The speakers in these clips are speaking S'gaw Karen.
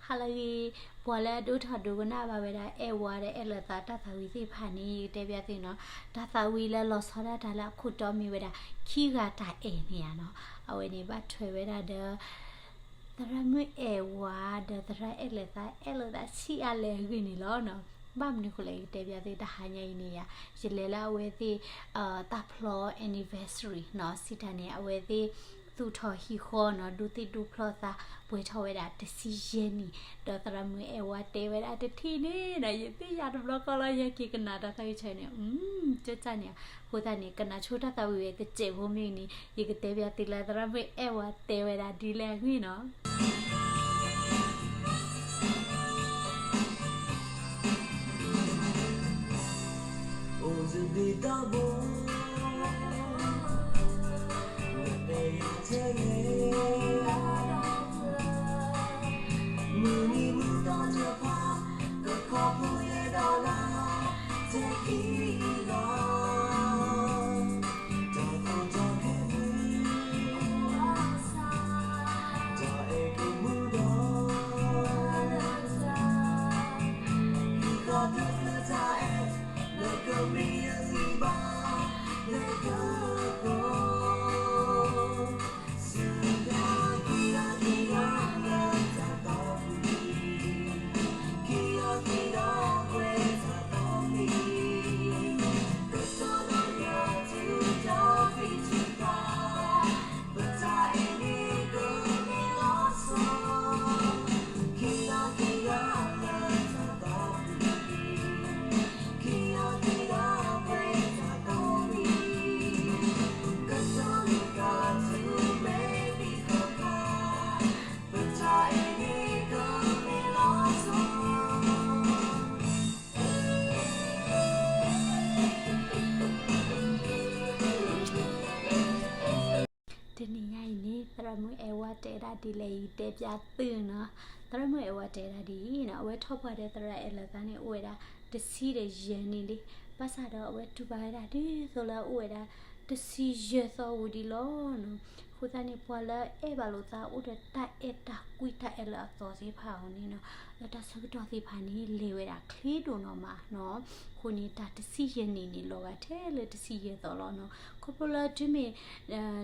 ဟါလၢအဂ့ၤ, ပှၤလၢအဒိၣ်ထီၣ်ဒိကနၣ်ဘၣ်ဝဲဒၣ် အဲၣ်ဝါဒီးအဲၣ်လၢသးတၢ်သးဝံၣ်သ့ၣ်တဖၣ်န့ၣ် ယကတဲဘၣ်သုနီၤ, တၢ်သးဝံၣ်လၢလီၤဆီဒၣ်တၢ်လၢအခိၣ်တီမ့ၢ်ဝဲဒၣ် ခံဂၤတၢ်အဲၣ်န့ၣ်ဧါနီၤ, အဝဲန့ၣ်ဘၣ်ထွဲဝဲဒၣ်ဒီး သရၣ်မုၣ်အဲၣ်ဝါဒီးသရၣ်အဲၣ်လၢသး အဲၣ်လၢသးဆံးအါလဲၣ်အဂ့ၢ်န့ၣ်လီၤနီၤ. ဘၣ်မနုၤဃိလဲၣ် ယကတဲဘၣ်သုတဟါညါအံၤန့ၣ်ဧါ, ယလဲၤလၢအဝဲသ့ၣ် တၢ်ဖျီ anniversary နီၤ, စံးတၢ်န့ၣ် အဝဲသ့ၣ်သူၣ်ထီၣ်ဟံၣ်ဃီနီၤ, ဒိသ့ၣ်ဒိဖျီသး ပှဲၤထီၣ်ဝဲဒၣ်တဆံယဲၢ်နံၣ်, ဒီးသရၣ်မုၣ်အဲၣ်ဝါတဲဝဲဒၣ်တထံၣ်န့ၣ်ဒီး ယသ့ၣ်ညါတဘျီဃီလီၤ, ယက့ၤကနၣ်တၢ်သးဝံၣ်ဆၢန့ၣ် ကၢ်ကၢ်န့ၣ်, အဃိသတးန့ၣ် ကနၣ်ဆိတၢ်သးဝံၣ်ဝဲတစဲးဖိမ့ၢ်ဂ့ၤန့ၣ် ယကတဲဘၣ်သုလၢသရၣ်မုၣ်အဲၣ်ဝါတဲဝဲဒၣ်ဒ်လဲၣ်အဂ့ၢ်နီၤ. အိၣ်တဘ့ၣ်တၢ်ဘိ, နအဲၣ်ယၤထဲလဲၣ်, မုၢ်နံၤမုၢ်သီတဖၣ် ကခီဖျိယဲဒီးနၤ ထဲခံဂၤ, တၢ်သီတၢ်ခဲမုၢ် တၢ်အဲၣ်ကမူဒီး ဒ်သိးတၢ်အဲၣ် လၢကမ့ၢ်ယစံးဘၣ် လၢကကီ စံးဘျါခံဂၤခံဂၤလၢတၢ်သးဝံၣ်, ခံဂၤခံဂၤပှဲၤတၢ်သးဝံၣ်, ကစီဒီယၤတုၤတၢ်ဖံးတၢ်မၤ, ပတၢ်အဲၣ်န့ၣ်ကမ့ၢ်လီၤဆီ, ခံဂၤခံဂၤလၢတၢ်သးဝံၣ် ခံဂၤခံဂၤပှဲၤတၢ်သးဝံၣ်, ကစီဒီယၤတုၤမဲာ်ဘံၣ်ခီၣ်ခါ, ပတၢ်အဲၣ်န့ၣ်ကမ့ၢ်လီၤဆီ. တနံၤညါအံၤန့ၣ် သရၣ်မုၣ်အဲၣ်ဝါတဲဒၣ်ဒ်လဲၣ်အံၤ တဲပျးသုနီၤ. သရၣ်မုၣ်အဲၣ်ဝါတဲဒၣ်ဒ်အံၤနီၤ, အဝဲထီၣ်ပှၢ်ဒီးသရၣ်အဲၣ်လၢသးန့ၣ် အိၣ်ဝဲဒၣ်တဆံဒီးယဲၢ်နံၣ်လံ. ဘၣ်ဆၣ်ဒီးအဝဲတူၢ်ဘၣ်ဝဲဒၣ်ဒ်သိးလၢအအိၣ်ဝဲဒၣ်တဆံယဲၢ်သီဝံၤဒံးလီၤနီၤ. အဃိသတးန့ၣ် ပှၤလၢအဲၣ်ဘၣ်လိာ်သးအိၣ်ဒီးတၢ်အဲၣ်တၢ်ကွံတၢ်အဲၣ်လၢအသီသ့ၣ်တဖၣ်အံၤန့ၣ်နီၤ, လၢတၢ်ဆၢကတီၢ်သ့ၣ်တဖၣ်န့ၣ် လဲၤဝဲဒၣ်ချ့ဒိၣ်နီၢ်မးနီၤ. အဃိန့ၣ် တၢ်တဆံယဲၢ်နံၣ်န့ၣ် လီၤဂာ်ထဲလၢတဆံယဲၢ်သီလီၤနီၤ. ခီဖျိလၢတုၤမ့ၢ်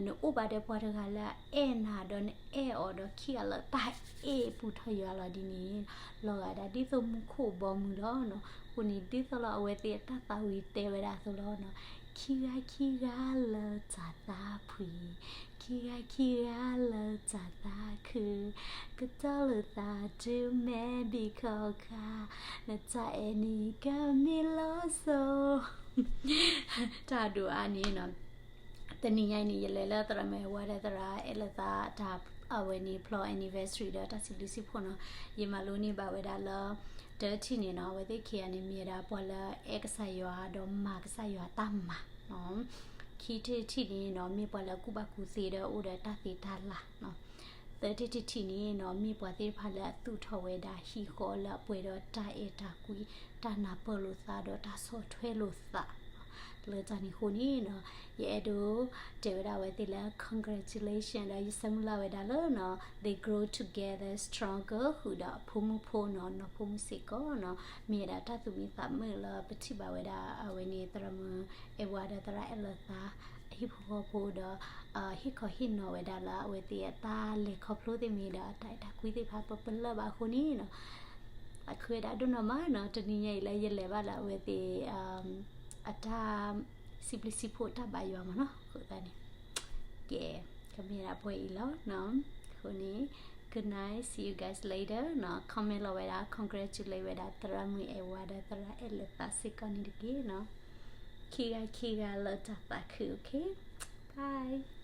နအိၣ်ဘၣ်ဒီးပှၤတဂၤလၢအအဲၣ်နၤဒီးနအဲၣ်အီၤဒီးခံဂၤလၢတၢ်အဲၣ်ပူၤထီၣ်ယွၤလီၤဒ်န့ၣ် လီၤဂာ်ဒၣ်ဒ်သိးမူခိၣ်ဘီမုၢ်လီၤနီၤ. အဃိန့ၣ် ဒ်သိးလၢအဝဲသ့ၣ်အတၢ်သးဝံၣ်တဲဝဲဒၣ်အသိးလီၤနီၤ, ခံဂၤခံဂၤလၢတၢ်သးဖှံ, ခံဂၤခံဂၤလၢတၢ်သးခု, ကတီၤလိာ်သးတုၤမဲာ်ဘံၣ်ခီၣ်ခါ, နတၢ်အဲၣ်န့ၣ်ကမ့ၢ်လီၤဆီ. တၢ်ဒိၣ်အါန့ၣ်နီၤ. တနံၤညါအံၤန့ၣ် ယလဲၤလၢသရၣ်မုၣ်အဲၣ်ဝါဒီးသရၣ်အဲၣ်လၢသးတၢ် အဝဲန့ၣ် ဖျီ anniversary ဒီးတၢ်စံးဘျုးစံးဖှိၣ်နီၤ. ယမၤလိန့ၢ်ဘၣ်ဝဲဒၣ်လၢ တထံၣ်န့ၣ်နီၤ, အဝဲသ့ၣ်ခံဂၤန့ၣ် မ့ၢ်ဝဲဒၣ်ပှၤလၢအအဲၣ်ကစၢ်ယွၤဒီးမၤကစၢ်ယွၤတၢ်မၤနီၤ. ခံထံၣ်တထံၣ်န့ၣ်နီၤ, မ့ၢ်ပှၤလၢအကူၣ်ဘၣ်ကူၣ်သ့ဒီးအိၣ်ဒီးတၢ်သ့တၢ်လၤနီၤ. သၢထံၣ်တထံၣ်န့ၣ်နီၤ, မ့ၢ်ပှၤသ့ၣ်တဖၣ်လၢအသူၣ်ထီၣ်ဝဲဒၣ်ဟံၣ်ဃီလၢအပှဲၤဒီးတၢ်အဲၣ်တၢ်ကွံ, တၢ်နၢ်ပၢၢ်လိာ်သးဒီးတၢ်ဆီၣ်ထွဲလိာ်သး. လၢတၢ်န့ၣ်အဃိန့ၣ်နီၤ, ယအဲၣ်ဒိးတဲဝဲဒၣ်အဝဲသ့ၣ်လၢ congratulation ဒီးယဆၢမုၢ်လၢ်ဝဲဒၣ်လၢနီၤ, they grow together stronger ဃုာ်ဒီးအဖိမုၣ်ဖိနီၤ, နီၢ်ဖိမုၣ်စ့ၢ်ကီးနီၤ. မ့ၢ်ဝဲဒၣ်တၢ်သူၣ်မံသးမုာ်လၢပထံၣ်ဘၣ်ဝဲဒၣ် အဝဲန့ၣ် သရၣ်မုၣ်အဲၣ်ဝါဒီးသရၣ်အဲၣ်လၢသး အဟံၣ်ဖိဃီဖိဒီး ဟ့ၣ်ခီဟ့ၣ်နီၤဝဲဒၣ်လၢအဝဲသ့ၣ်အတၢ်လဲၤခီဖျိသ့ၣ်မ့ၢ်ဒီး အတၢ်အဲၣ်တၢ်ကွံသ့ၣ်တဖၣ် ပပလၢၢ်ဘၣ်အဃိန့ၣ်နီၤ, သးခုဝဲဒၣ်ဒိၣ်နီၢ်မးနီၤ. တနံၤညါအံၤလၢယလဲၤဘၣ်လၢအဝဲသ့ၣ် အတၢ်စံးဘျုးစံးဖှိၣ်တၢ်ဘါယွၤမးနီၤ. အဃိသတးန့ၣ် ကဲ, ကမ့ၢ်ဒၣ်ပှဲၤအံၤလီၤနီၤ. အဃိန့ၣ် good night, see you guys later နီၤ. Comment လီၤဝဲဒၣ် congratulate ဝဲဒၣ် သရၣ်မုၣ်အဲၣ်ဝါဒီးသရၣ်အဲၣ်လၢသးစ့ၢ်ကီးန့ၣ်တက့ၢ်နီၤ. ခံဂၤခံဂၤလၢတၢ်သးခု, okay? Bye.